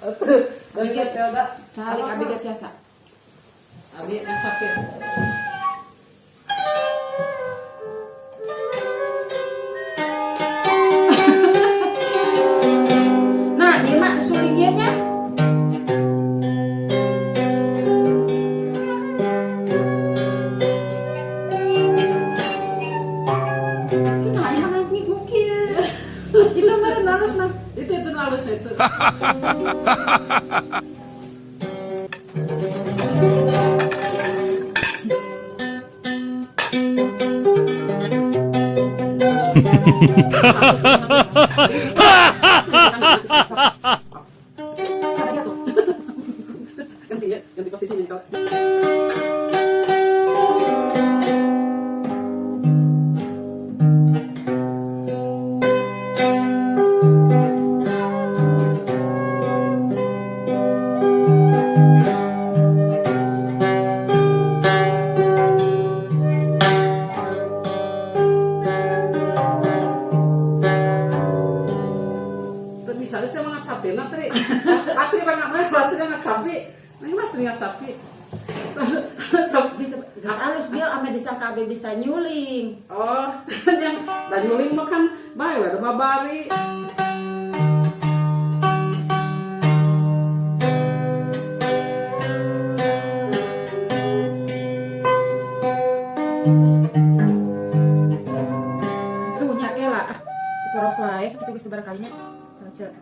Atuh, dari Telda. Salik abi ge tiasa. Abi yang sakit. Nah, ieu mah suling ieu nya. Itu nah, ieu mah mungkin. Itu mah halus nah. Itu halus itu. Ganti ya, ganti posisinya kalau. Terus misalnya saya mau sapi, nah tri, pasti banget mas, pasti nggak sapi, ini mas nggak sapi. Sapi, Geus halus biar ame disangka abi bisa nyuling. Oh, yang dan nyuling makan bae lah, babari. Tuh nya kela. Diporos wae sakitu geus sabaraha kalinya. Baca.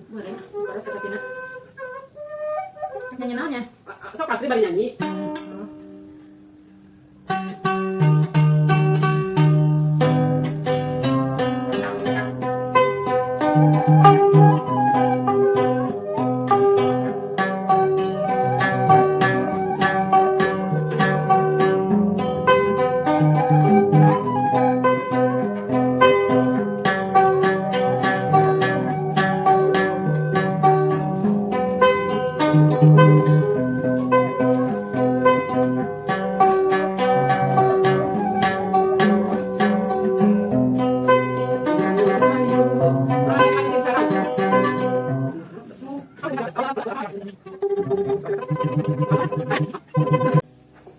Boleh, poros kecapina. Nyanyi naonnya? Sok pasti bari nyanyi. Oh.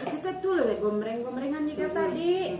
Kita tuh lebih gombreng-gombrengan juga tadi.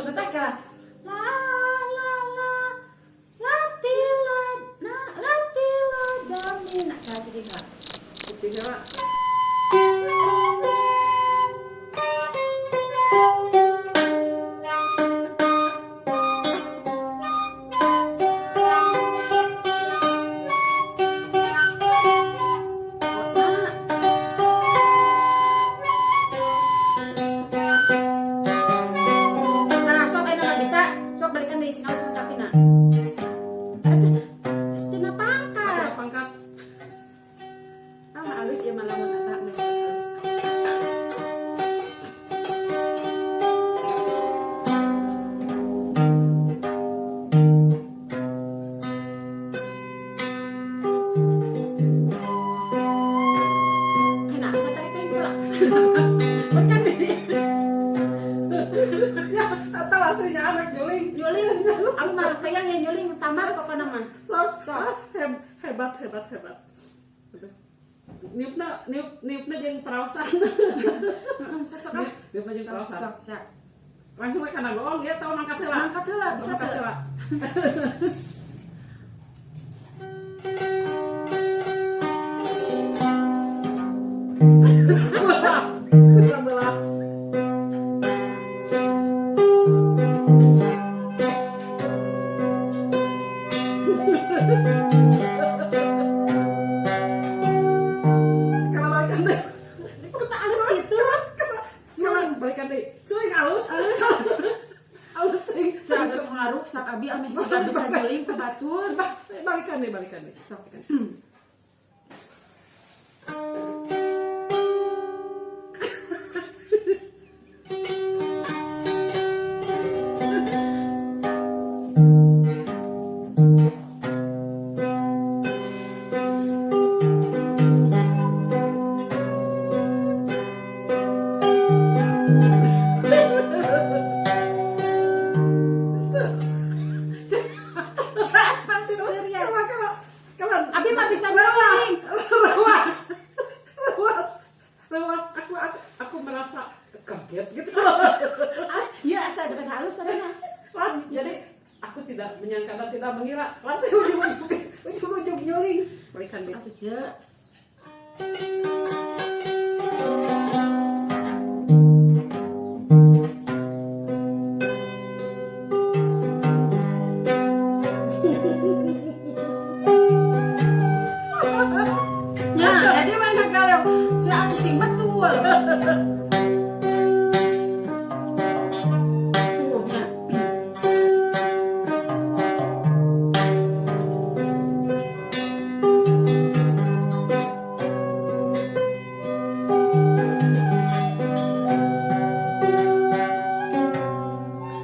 Bentar kala. La la la la ti la na la ti la do mi na kala jadi kala. Tiga. Nah, sok ayeuna mah bisa, sok balikan deui sina langsung capina. Atuh, geus dina pangkat. Pangkat. Ah, halus ieu mah lamun eta geus halus. Nah, asa tarik teh heula. Balikan deui. Ya, atau asli. nggak nyuling. Nyuling, abi mah kayang ya nyuling tamat pokoknya mah. Sok, sok. Hebat, hebat, hebat. Udah. Niupna, niup, niupna jeung peraosan. Heeh, sok sok ah. Niupna jeung Sok peraosan. sok sok. Langsung we kana goong ya tau mangkat heula. Mangkat heula, bisa Mangkat teu? heula. Kurang belah. Kalau balikan deh. Kok tak halus gitu? Kalau balikan deh. Suling halus. Halus ting. Jangan pengaruh sak abi ameh siga bisa nyuling ke batur. Balikan deh, balikan deh. Sok. Apa sih Surya? Kalau kalau kalau Abi mah bisa nyuling. Lewas, lewas, lewas. Aku merasa kaget gitu. Ah, ya asa dengan halus sana. Lan, jadi aku tidak menyangka dan tidak mengira. Langsung ujung-ujung ujung-ujung nyuling. Balikan deh. Atuh ce. Ya, jadi mana kalau ce atuh sing betul. Tuh, nya.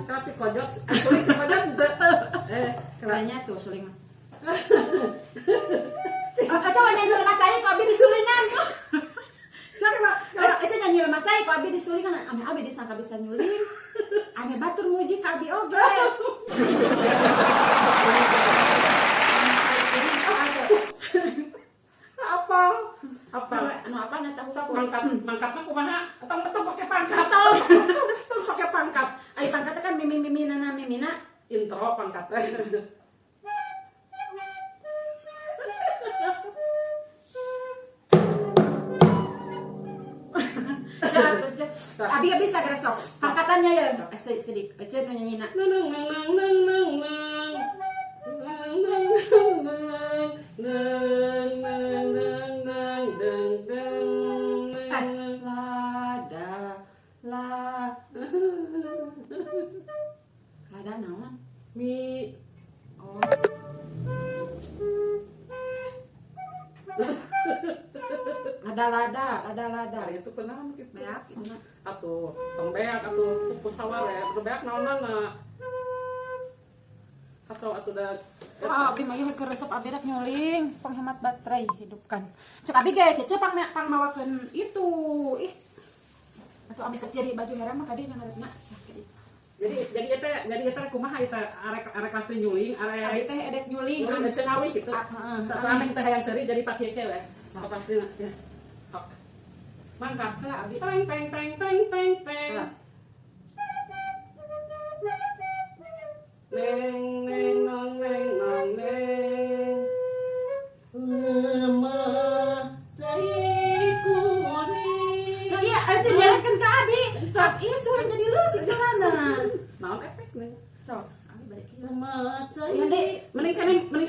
Kalau pikojot, suling pikojot teu. Eh, kalau Kayaknya tuh suling mah. Oh, Eca nyanyi lemah cai kok abi disulingan. Coba, Eca nyanyi lemah cai kok abi disulingan. Ame abi disangka bisa nyuling. Ame batur muji ka abi oge. Lemah cai kuring oh atuh. apa? Apa? Anu apa na tahu Sok mangkat, mangkatna kumaha? Tong tong pakai pangkat. Tong. Tong pakai pangkat. Ai pangkatnya kan mimi mimi nana mimina. Intro pangkatnya. Jangan tuh, jangan. Abi bisa geura sok. Pangkatannya ya sedik. Eca nu nyanyina. Nang nang nang nang nang nang nang nang nang nang nang nang nang nang nang nang Eh, nang. lada la lada naon? Mi. Oh. Lada lada, lada lada. Hari itu kunaon gitu. Beak itu mah. Atuh, tong beak atuh pupus sawale, atuh beak naonana. Kacau atuh da. Wah, abi mah ieu keur resep abi rek nyuling, penghemat baterai hidupkan. Cek abi ge cece pang pang mawakeun itu. Ih. Atuh abi keciri baju herang mah kadieu nyareupna. Jadi eta kumaha eta arek arek pasti nyuling, Abi arek teh edek nyuling. nyuling ece ngawi gitu. Ah, heeh. Satu ameng teh hayang seuri jadi pakai ke we. So pasti ya. Tok. Mangkat. Heula abi. Teng teng teng teng teng teng. Heula. Neng neng nong neng nong neng. Lemah cai kuring. Cek ieu ece nyarekeun ka abi. Sok ieu suara jadi leutik sarana. Naon efek neng? Sok, abi balik kieu. Lemah cai. Iya, Dek. Mending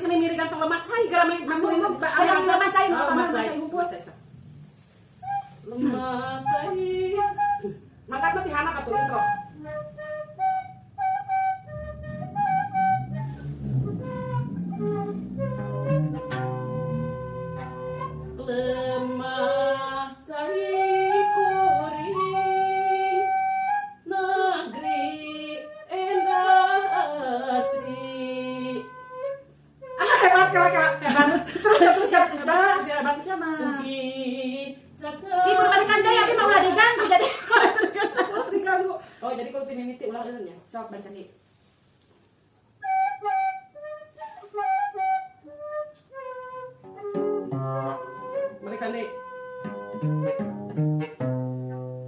kene miri ganteng lemah cai gara mending Masuk, hayang lemah cai, Oh, lemah lemah cai cai. humpul. Lemah cai, sok. Lemah cai. Mangkat mah ti handap atuh intro. Lemah cai kuring negeri endah asri. Ah, hebat kala kala hebat. Terus terus ya, hebat ya, hebat. Sama. Sugi caca. Ih, kudu balikan deui abi mah ulah diganggu jadi Diganggu. Oh, Jadi kalau timimiti ulah eueun nya. Sok balikan deui. Balikan deui.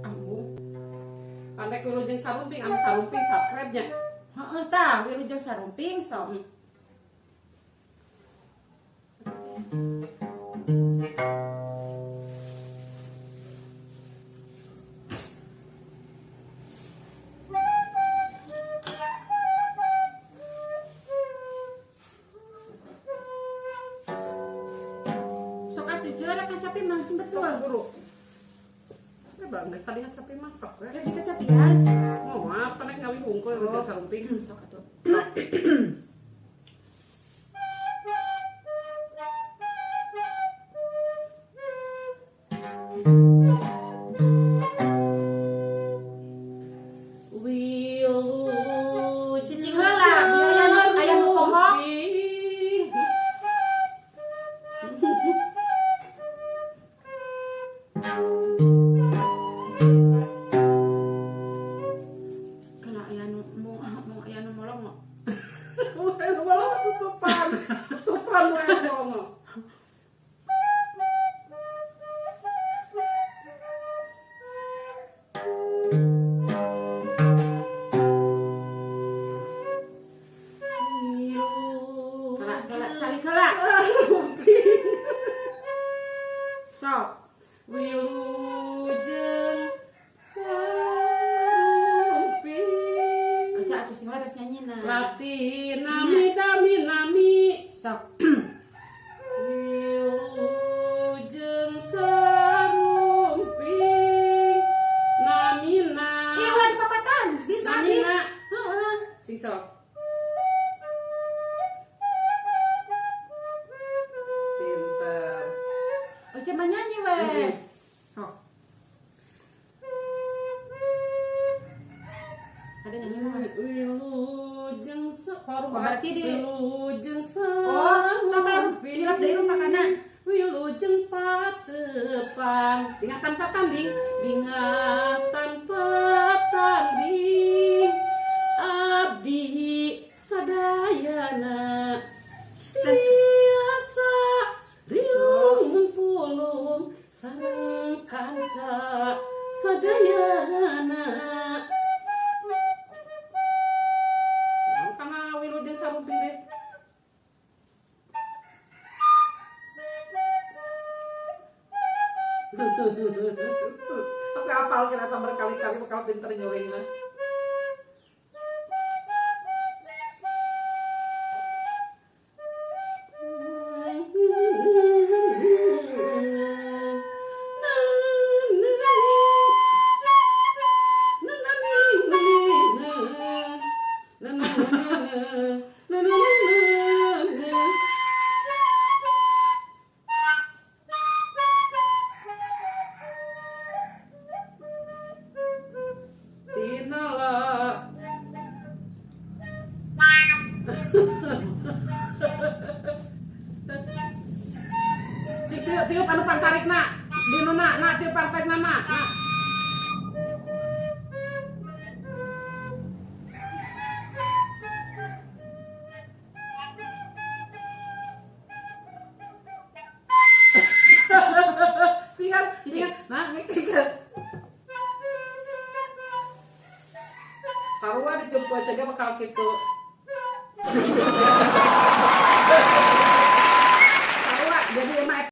Ambu. Pandai wilujeng sarumping, anu sarumping subscribe-nya. Heeh tah, wilujeng sarumping sok. Sok atuh jeura kacapi mah sing betul. Sok buru. Ya bang, geus tadi sapi masuk we. Ya dikacapian. Mau apa nek ngawi hungkul wilujeng sarumping. Sok atuh. Wilujeng Cicing heula, biar aya nu kohok. sarumping. Kana aya nu mung mung aya nu molongo. Malah tutupan, tutupan we ngomong. Kala kala calik heula. Sok. Wilujeng sarumping. Aca atuh sing leres nyanyina. Lati nami dami nami. Sok. Wilujeng sarumping namina. Ih, ulah dipapatan. Bisa abi. Namina. Heeh. Sing sok. Pinter. Oce mah nyanyi we. Mm-mm. Sok. Ada nyanyi mah. Wilujeng sarumping. Oh, berarti di- Wilujeng Oh, sarumping. hilap deui rumpakana. Wilujeng patepang. Bingah tanpa tanding, bingah tanpa tanding. Abdi sadayana tiasa riung pulung sareng kanca sadayana. Nah, kana wilujeng sarumping deh. Aku hafal kenapa berkali-kali bakal pinter nyuling mah. Tinala. Cik tiup tiup anu pangkarikna. Di nu na, na tiup pangkarikna na. Na. Sigan, sigan. Nah, ngikeun. Sarua ditiup ku aja ge bakal kitu.